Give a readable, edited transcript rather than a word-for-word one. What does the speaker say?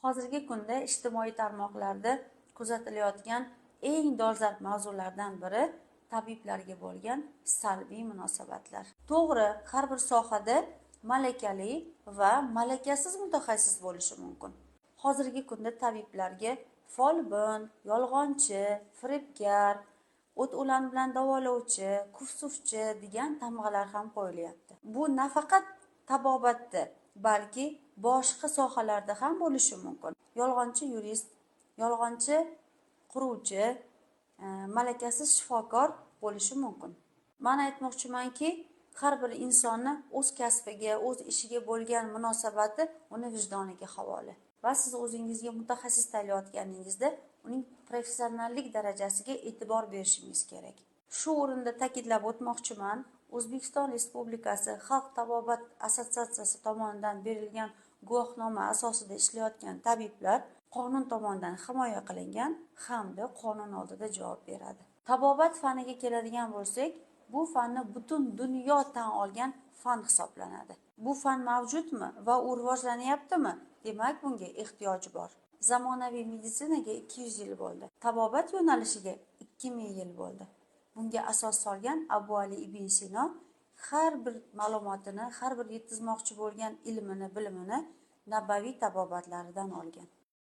Hozirgi kunda ijtimoiy tarmoqlarda kuzatilayotgan eng dolzarb mavzulardan biri tabiblarga bo'lgan salbiy munosabatlar. To'g'ri, har bir sohada malakali va malakasiz mutaxassis bo'lishi mumkin. Hozirgi kunda tabiblarga folbin, yolg'onchi, firibgar, o't o'lan bilan davolovchi, kufsufchi degan tamg'alar ham qo'yilyapti. Bu nafaqat tabobatda, balki boshqa sohalarda ham bo'lishi mumkin. Yolg'onchi yurist, yolg'onchi quruvchi, malakasiz shifokor bo'lishi mumkin. Man aytmoqchimanki, har bir insonni o'z kasbiga, o'z ishiga bo'lgan munosabati uni vijdoniga havola. Va siz o'zingizga mutaxassis tayinlayotganingizda uning professionallik darajasiga e'tibor berishingiz kerak. Shu o'rinda ta'kidlab o'tmoqchiman, O'zbekiston Respublikasi Xalq tabobat assotsiatsiyasi tomonidan berilgan guvohnoma asosida ishlayotgan tabiblar qonun tomonidan himoya qilingan hamda qonun oldida javob beradi. Tabobat faniga keladigan bo'lsak, bu fanni butun dunyo tan olgan fan hisoblanadi. Bu fan mavjudmi va u rivojlanyaptimi? Demak, bunga ehtiyoj bor. Zamonaviy meditsinaga 200 yil bo'ldi. Tabobat yo'nalishiga 2000 yil bo'ldi. Bunga asos solgan Abu Ali ibn Sino har bir ma'lumotini, har bir yetkazmoqchi bo'lgan ilmini, bilimini nabaviy tabobatlaridan olgan.